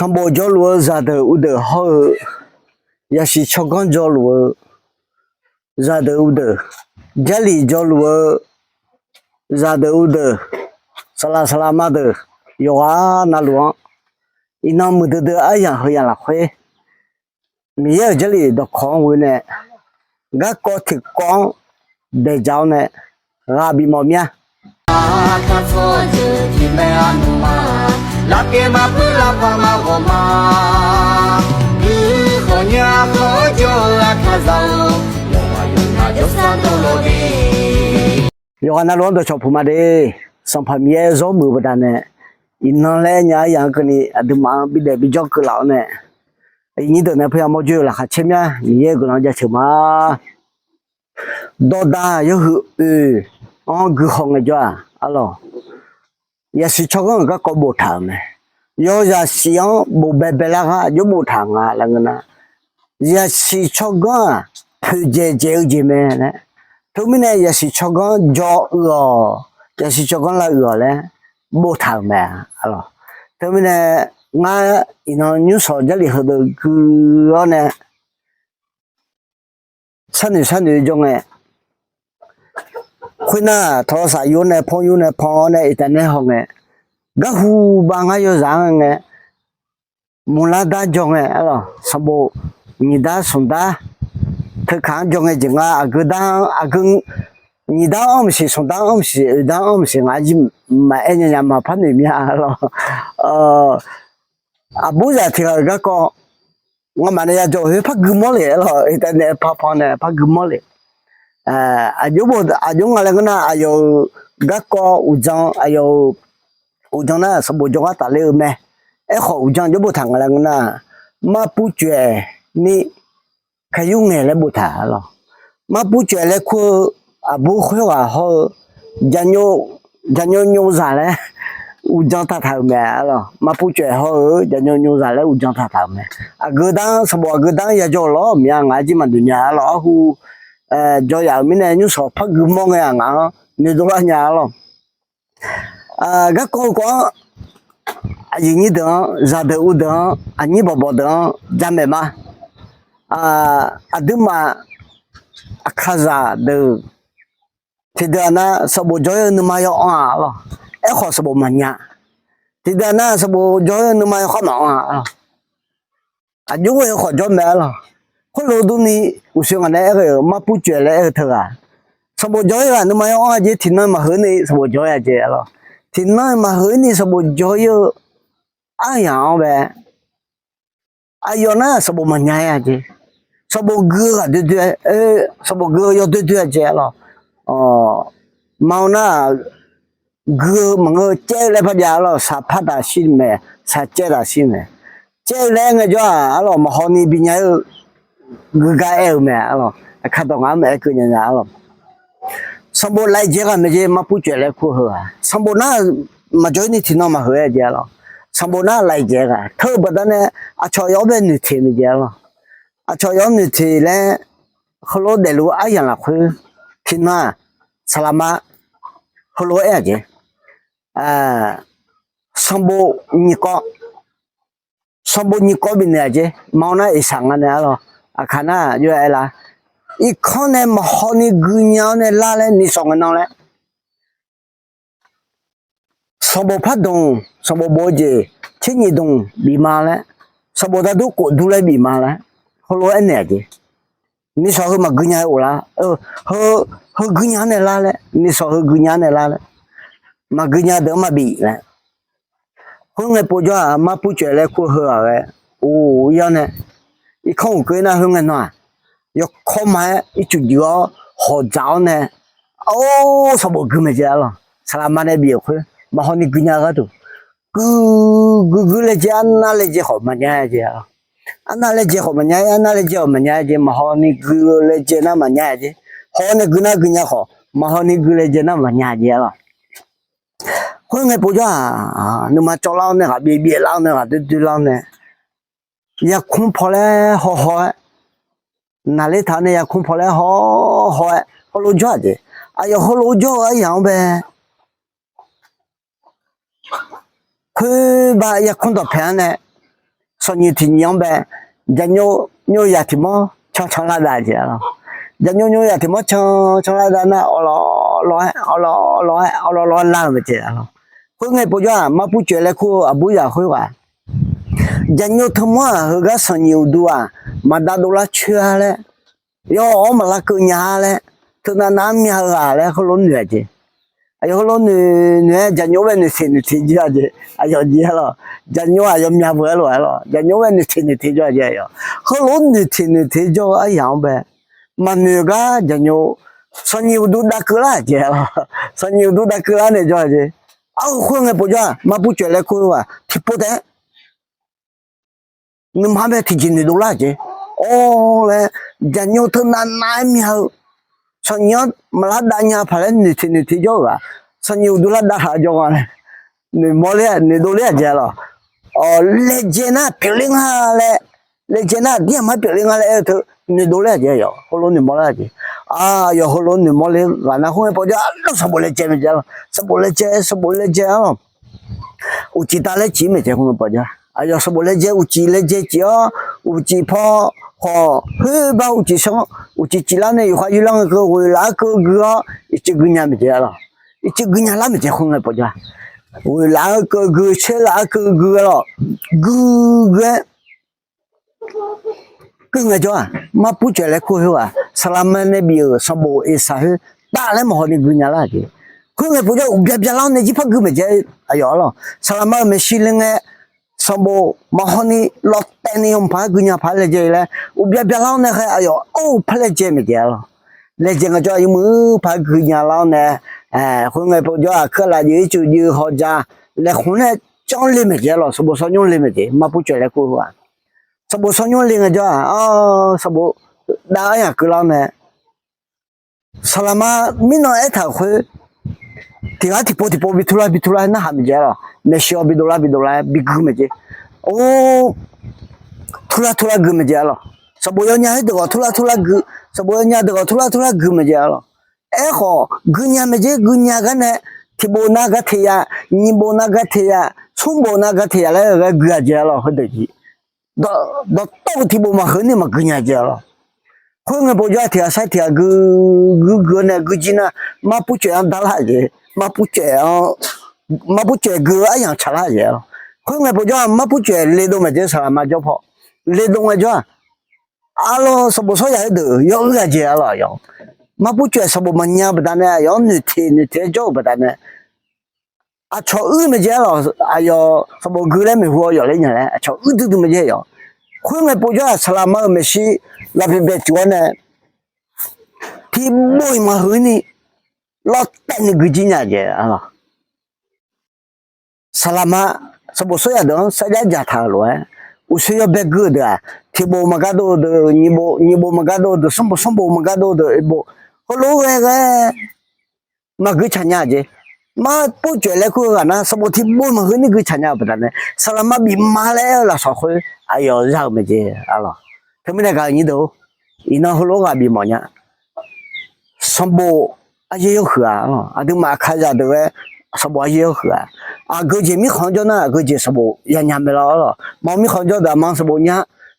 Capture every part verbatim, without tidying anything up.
Sanqbof jawrluf-eu zaqdeuq uvdeuq hawr-eu, yasiq tsawrganr jawrluf-eu zaqdeuq uvdeuq, Jarlif jawrluf-eu zaqdeuq uvdeuq, saqlaq saqlaqma deuq, yawqghaq navluf-anr iqnan muiqdui dui aryamq heu yamq lafkhoer, Miqyaer-euq Jarlif dawqkawq-anr ghoe nae garkawv tiqkawv-anr daeqdzaq-awr nae ghaq bifmawf mir-a. Yawqghaq navluf-anr dawqcawq puq ma de. Sanqpaq Miqyaer zawr muiq-eu baqdanae, iqnan laer nya aryamq-anr keuvni aqduimaf-anr bidaef bijawr keuvlaf-awr nae, aqyuif nyir deuq nae peuya mawrjoe-eu laqkhaq caer mya Miqyaer-euq guiqlanq jaceuq ma. Dawqdaq yawhuiq oeq-anr guihaw ngaejawr-aq arlawq, yasiq tsawrganr-euq garkawv boftaq-euq mae. Yawzaq siq-anr bofbae baelar ghaq jawr boftaq nga laer ngeur nar, yasiq tsawrganr-aq poeqdzaeq dzaeq-eu jeq mae laer. Teumirnae yasiq tsawrganr jaw uiq-awq, yasiq tsawrganr lav uiq-awq laer boftaq-euq mae arlawq. Teumirnae ngar iqnan nymrshawq Jarlif heudeuq gui-awr nae sharnoeq sharnoeq jawr ngae, khoernar tawqlawrsaq yur nae pan yur nae pan-awr nae iqtav nae haw ngae, garhu bav ngar yawzaq-anr ngae, muqlar dar jawr ngae arlawq, sanqbof nyiq dar smq dar teukaq-anr jawr ngae jeq nga, aqgeu dar-anr aqgeu nyiq dar-anr maqsiq, smq dar-anr maqsiq, oeq dar-anr maqsiq, ngaq-anr jir maqaer nya nya maqpar noeq mir-a arlawq. Aqburzaq tiq ghaq-euq garkawv ngamaf nae yajawr-eu khoer par gui mawr le arlawq, iqtav nae par pan nae par gui mawr le. Aqjox nga laer ngeur nar, aqyawf-euq garkawv uqdzan, aqyawf-euq uqdzan nar sanqbof jawrgar tafler-eu mae. Aerkhawf uqdzan jawr boftaq nga laer ngeur nar, marpur coeq ni kaqyur ngaeq laer boftaq arlawq. Marpur coeq laer kur-eu aqbur khoerghaq hawr-eu jaqnyov nyov zaq laer uqdzan taqtaq-euq mae arlawq. Marpur coeq hawr-eu jaqnyov nyov zaq laer uqdzan taqtaq-euq mae. Aqgeu dar-anr sanqbof aqgeu dar-anr yajawr-eu lawr mya ngaq-anr jir maqnoeq nya arlawq. Arhu jawr yaf-euq mirnae nymrshawq par gui mawr ngae-aq ngaq-anr noeqdov lar nya arlawq. Garkawv-eu khawf-anr aqyuif nyir deuq-anr zaqdeuq uvdeuq-anr aqnyir bawqbawq deuq-anr jamaeq ma. Aqduimaf aqkaqzaq deuq tiqdeuq-aq nar sanqbof jawr-ir-eu nuima yaw anr-aq arlawq. Aerkhawf sanqbof maqnya. Tiqdeuq-aq nar sanqbof jawr-ir-eu nuima yawkhar maqanr-aq arlawq. Aqjox-aer khawf jawr mae arlawq. Khoerlof durni uqshoe ngaq nae aer-eu marpur coeq laer aer-eu teughaq, sanqbof jawr-ir ghaq nuima yaw anr-a jeq tiqnan maqheuq ni sanqbof jawr-ir-a jeq arlawq. Tiqnan maqheuq ni sanqbof jawr-ir-eu aryaq-anr bae aqyawf nar sanqbof maqnya-ir-a jeq. Sanqbof gui-eu ghaq doer doer-a, sanqbof gui-eu yawdoer doer-a jeq arlawq. Maqanr nar gui-eu maqngeur-eu caev-eu laer par jav arlawq, saqpar taq shir mae, saqcaev taq shir mae. Caev-eu laer aer ngaejawr-aq arlawq maqhaw ni binya-ir-eu gui gar aer-eu mae arlawq. Aqkar dawq ngaq-anr maqaer keuv nya nya arlawq. Sanqbof laiq dzaeq ghaq mae jeq marpur coeq laer kur heu-aq sanqbof nar maqjawr-ir ni tiqnan maqheuq-aer jeq arlawq. Sanqbof nar laiq dzaeq ghaq teu-eu baqdanae aqcawq yawf-anr bae noeqteq mae jeq arlawq. Aqcawq yawf-anr noeqteq laer heulof-aer daefluf aryamq lafkhoer tiqnan-aq saqlaqma heulof-aer aer-aq jeq. Sanqbof nyiq kawv, sanqbof nyiq kawv bifnaeq-aq jeq. Maqanr nar iqsaq nga nae arlawq. Aqkaq nar jov-aer aer lar. Irkanr nae maqhaw ni gui nya-awr nae lar laer ni sawq ngae nan laer sanqbof par dmq, sanqbof bof-eu jeq tser nyiq dmq bif ma laer, sanqbof dardur khof dur laer bif ma laer heulof-aer aernaeq-aq jeq. Ni sawq heu maqgui nya-eu of lar, heu gui nya-anr nae lar laer, ni sawq heu gui nya-anr nae lar laer, maqgui nya deuq-anr maqbif laer. Khoerngae povjawr-aq marpur coeq laer kur heu-aq ghae, or, ir-awr nae irkanr uqkeuv-ir nar khoerngae nan-aq yawkawr ma-aer ircuf juif-awr hawq dzaq-awr nae, or, sanqbof gui mae jeq arlawq. Saqlaqma nae bif-euq khoer maqhaw ni gui nya-eu gharduq gui gui gui laejae arnav laejae khawf maqnya-a jeq arlawq. Arnav laejae khawf maqnya-ir, arnav laejae khawf maqnya-a jeq, maqhaw ni gui-eu laejae nar maqnya-a jeq. Haw-awr nae gui nar gui nya khawf maqhaw ni gui laejae nar maqnya jeq arlawq. Khoerngae povjawr-aq nuima cawv lar-awr nae ghaq byaev byaev lar-awr nae ghaq doer doer lar-awr nae yarkmr paw laer haw haw-aer, naqler taq-awr nae yarkmr paw laer haw haw-aer heulof jawr-aq jeq. Aqyawf heulof jawr-eu aryaq-anr bae khoerbav yarkmr dawqpae-anr nae sanqnyiq tiq nyiq-anr bae, jaqnyov nyov yaq tiq mawr can can lar dav jeq-a lawr. Jaqnyov nyov yaq tiq mawr can can lar dav nar, awqlawq lawq-aer awqlawq lawq-aer awqlawq lawq-aer lar-euq mae jeq-a lawr. Khoerngae povjawr-aq, marpur caev laer kur-eu aqbur yaq khoerghaq, jaqnyov teu mawr-aq, heugar sanqnyiq uqdu-aq, maqdav dovlar coer-a laer, yawr-awr maqlar keuv nya-a laer, teunav nav-anr mya-eu ghaq laer heulof noeq-a jeq. Aqyawf heulof noeq noeq-aer jaqnyov bae noeqteq noeqteq jir-a jeq. Aqyawf jir-aer lawr, jaqnyov aqyawf mya beu-aer lof-aer lawr, jaqnyov bae noeqteq noeqteq jawr-a jeq. Aqyawf heulof noeqteq noeqteq jawr-eu aryaq-anr bae, maqnoeq gar jaqnyov sanqnyiq uqdu dav keuv lar-a jeq-a lawr. Sanqnyiq uqdu dav keuv lar nae jawr-a jeq. Ar, khoerngae povjawr-aq, marpur caev laer kur-eu ghaq tiqpov taef-aer nuima bae tiqjeq noeqdov lar-a jeq. Awr laer, jaqnyov teunav nav-aer mya-eu, sanqnyiq-anr maqlar dav nya paq laer noeqteq noeqteq jawr-eu ghaq, sanqnyiq uqdu lar dav taq jawr nga laer noeqmawr ler noeqdov ler-a jeq-a lawr. Laejae nar pyeufler nga laer, laejae nar aqdir aqmar pyeufler nga laer aer-eu teu noeqdov ler-a jeq. Aqyawf heulof noeqmawr ler ghaq nar, khoerngae povjawr-aq, arlawr sanqbof laejae mae jeq-a lawr. Sanqbof laejae, sanqbof laejae-a lawr. Uqcif tavlaer cif-ir mae jeq khoerngae povjawr. Aqyawf sanqbof laejae, uqcif laejae cif-awr, uqcif paw khawf khoerbar uqcif sanr, uqcif ciflar nae yufkhav yurlar ngae keuv ghoeq laf-aer keuv gui-awr ircuf gui nya mae jeq-a lawr. Ircuf gui nya lar mae jeq khoerngae povjawr. Ghoeq laf-aer keuv gui, coer laf-aer keuv gui-a lawr. Gui gui-aer keuv ngae jawr-aq, marpur caev laer kur khoerghaq saqlaqma nae bif-euq sanqbof eqsaq khoer taf laer maqhaw ni gui nya lar-a jeq. Khoerngae povjawr uqbya byalar-awr nae jirpar gui mae jeq. Aqyawf-a lawr, saqlaqma-euq maeqshi le ngae sanqbof maqhaw ni lawtaev ni yawmuiq paq-aer gui nya paq-aer laejae laer uqbya byalar-awr nae khaer aqyawf-anr par laejae mae jeq-a lawr. Laejae ngae jawr-aq, yawmuiq paq-aer gui nya lar-awr nae, khoerngae povjawr-aq, keuvlaf jeq ircuf jeq hawja laeqkhmq nae canr le mae jeq-a lawr. Sanqbof sawrnymr le mae jeq, marpur caev laer kur-aq. Sanqbof sawrnymr le ngae jawr-aq, sanqbof dav aryaq keuvlar-awr nae saqlaqma mirnan aertaq-euq khoer tiq ghaq tiqpov tiqpov bi turlar bi turlar narhaq mae jeq-a lawr. Maeqshi-awr bi dovlar bi dovlar-aer bi gui mae jeq. Or, turlar turlar gui mae jeq-a lawr. Sanqbof yawnya khoerdeuq ghawq turlar turlar gui, sanqbof yawnya deuq ghawq turlar turlar gui mae jeq-a lawr. Aerkhawf gui nya mae jeq, gui nya gar nae tiqbof nav gar teq yaf, nyiq bof nav gar teq yaf, smr bof nav gar teq yaf laer ghae gui-a jeq-a lawr. Heudeuq jeq dawqtawv-eu tiqbof maqheuq ni maqgui nya jeq-a lawr. Khoerngae povjawr-aq, tiq ghaq sair tiq ghaq gui, gui gui-awr nae gui jir nar, marpur caev-anr darlar jeq, marpur caev gui-eu aryamq tsaqlar jeq-a lawr. Khoerngae povjawr-aq, marpur caev le dov mae jeq, saqlaqma jawr paw le dov ngae jawr-aq, arlawr sanqbof sawr yaq-eu deuq yawr-eu ghaq jeq-a lawr. Aqyawf marpur caev sanqbof maqnya-eu baqdanae aqyawf-anr noeqteq noeqteq-aer jawr-euq baqdanae aqcawq uir mae jeq-a lawr. Aqyawf sanqbof gui laer maeqhu-awr yawf ler nya laer aqcawq uir duidui mae jeq-a lawr. Khoerngae povjawr-aq, saqlaqma-euq maeqshi lafpiq bae cuf-awr nae tiqbof-iq maqheuq ni lawtaev ni gui jir nya jeq-a lawr. Saqlaqma sanqbof sawr yaq deuq-anr sarjax dzaqtaq-euq lof-aer, uqshoe yawbae gui-euq deuq-aq, tiqbof maqgar dov-eu deuq nyiq bof, nyiq bof maqgar dov-eu deuq smr bof, smr bof maqgar dov-eu deuq oeq bof, heulof-aer ghae ghae maqgui tsaq nya-a jeq. Marpur caev laer kur-eu ghaq nar, sanqbof tiqbof maqheuq ni gui tsaq nya-eu baqdanae, saqlaqma bif ma laer aer-eu lafsawq khoer aqyawf za-euq mae jeq-a lawr. Teumirnae gaq-euq nyir deuq-or, iqnan heulof-aer ghaq bif mawf nya. Sanqbof aryaer yawhuiq-a lawr. Aqduimaf aqkaqzaq deuq-aer sanqbof aryaer yawhuiq-a. Aqgeu jeq mirkhanq-anr jawr nar, aqgeu jeq sanqbof yanya mae lawr. Maqanr mirkhanq jawr deuq-aq maqanr sanqbof nya,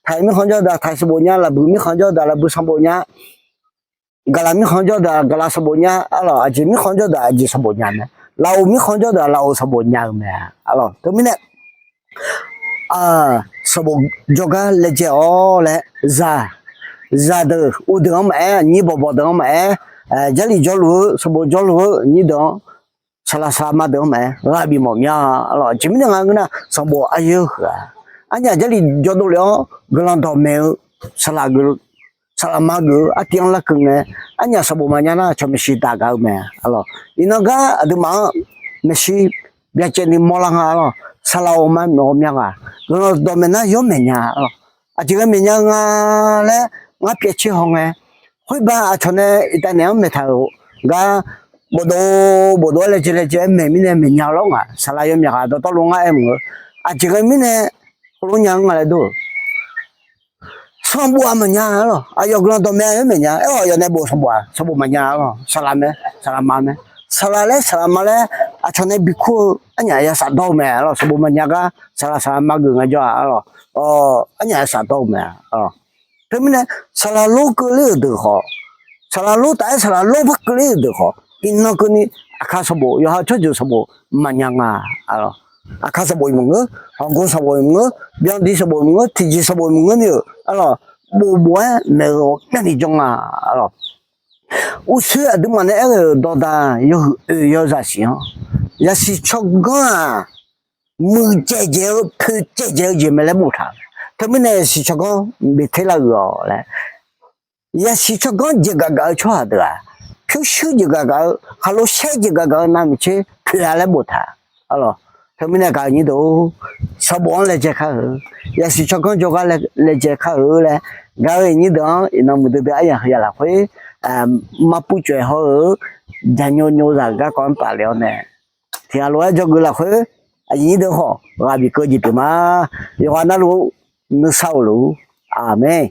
taq-iq mirkhanq jawr deuq-aq taq-iq sanqbof nya, lafbuiq mirkhanq jawr deuq-aq lafbuiq sanqbof nya, gaqlaq mirkhanq jawr deuq-aq gaqlaq sanqbof nya-a lawr. Aqjeq mirkhanq jawr deuq-aq aqjeq sanqbof nya mae. Lafov mirkhanq jawr deuq-aq lafov sanqbof nya-eu mae-a lawr. Teumirnae sanqbof jawrgar laejae-awr laer zaq, zaqdeuq uvdeuq-anr maqaer, aqnyir bawqbawq deuq-anr maqaer, Jarlif jawrluf-eu sanqbof jawrluf-eu nyir deuq-anr, saqlaq saqlaqma deuq-anr maqaer ghaq bif mawf mya-a lawr. Aqjeq mirnae nga ngeur nar, sanqbof aryaer yawhuiq-a. Arnyaf Jarlif jawrdov lef-awr guiqlanq dawqmaeq-eu saqlaq geuf, saqlaqma geuf-eu artiv-anr larkeuv ngae, arnyaf sanqbof maqnya nar cawq maeqshi daq gaq-eu mae-a lawr. Iqnan gar aqduimaf-anr maeqshi byacaevni mawrlar nga-a lawr. Saqlaq ghawqma ghawqmya ghaq guiqlanq dawqmaeq nar yawmaeq nya-a lawr. Aqjeq ghae maeq nya-eu nga laer ngar pyaev tser haw ngae, khoerbar aqcawq nae iqtav naeq-anr maeqtaq-euq gar bofdov bofdov-aer laejae laejae-aer maeq mirnae maeq nya-eu lawr ngaq. Saqlaq yawmyaq ghaq dawqtawvluf ngar aer mq-eu, aqjeq ghae mirnae heulof nya-anr nga laer dur-eu. Sanqbof-aq maqnya-a lawr. Aqyawf guiqlanq dawqmaeq-a yawmaeq nya. Aer-awq, aqyawf nae bof sanqbof-aq sanqbof maqnya-a lawr. Saqlaq mae, saqlaqma mae. Saqlaq laer saqlaqma laer aqcawq nae bikur-eu arnyaf ya shafdawr-eu mae, arlawq. Sanqbof maqnya gar saqlaq saqlaq maqgeuf nga jawr-aq, arlawq. Arnyaf ya shafdawr-eu mae, arlawq. Teumirnae saqlaq lor keuvler-euq deuq khawf, saqlaq lor taf-aer saqlaq lor par keuvler-euq deuq khawf, iqnan keuvni aqkar sanqbof, yawqha tsawrjeuq sanqbof maqnya nga, arlawq. Aqkar sanqbof-iq maqngeur, hawqgor sanqbof-iq maqngeur, byandi sanqbof-iq maqngeur, tiqjeq sanqbof-iq maqngeur ni-euq, arlawq. Bofbof-aer maeq-eu ghawqmyani jawr nga, arlawq. Uqshoe aqduimaf nae aer-eu dawqdaq yawhuiq oe yawzaq siq-anr, yasiq tsawrganr-aq, muiqdzaeq dzaeq-eu poeqdzaeq dzaeq-eu jeq mae laer boftaq. Teumirnae yasiq tsawrganr beqter lar-euq-awq laer, yasiq tsawrganr jeqgaf gaf-eu tsawrhaq deuq-aq, pyurshuir jeqgaf gaf-eu, khaqlo shaer jeqgaf gaf-eu navmaqtser poeq-a laer boftaq, arlawq. Teumirnae gaq-euq nyir deuq-or, sanqbof-anr laejae kar-eu, yasiq tsawrganr jawrgar laejae kar-eu laer, gaq-euq nyir deuq-anr iqnan muiqdui dui aryaq heuya lafkhoer maqpur cawv-aer hawr-eu, jaqnyo nyozaq-euq garkawv-anr tafle-awr nae, tiqghaq lof-aer dzawgeuf lafkhoer aqyuif nyir deuq khawf ghaq bif keuv jeq pyeuf ma. Yawqghaq navluf nuisar-euq luf-ur. Aqmeq.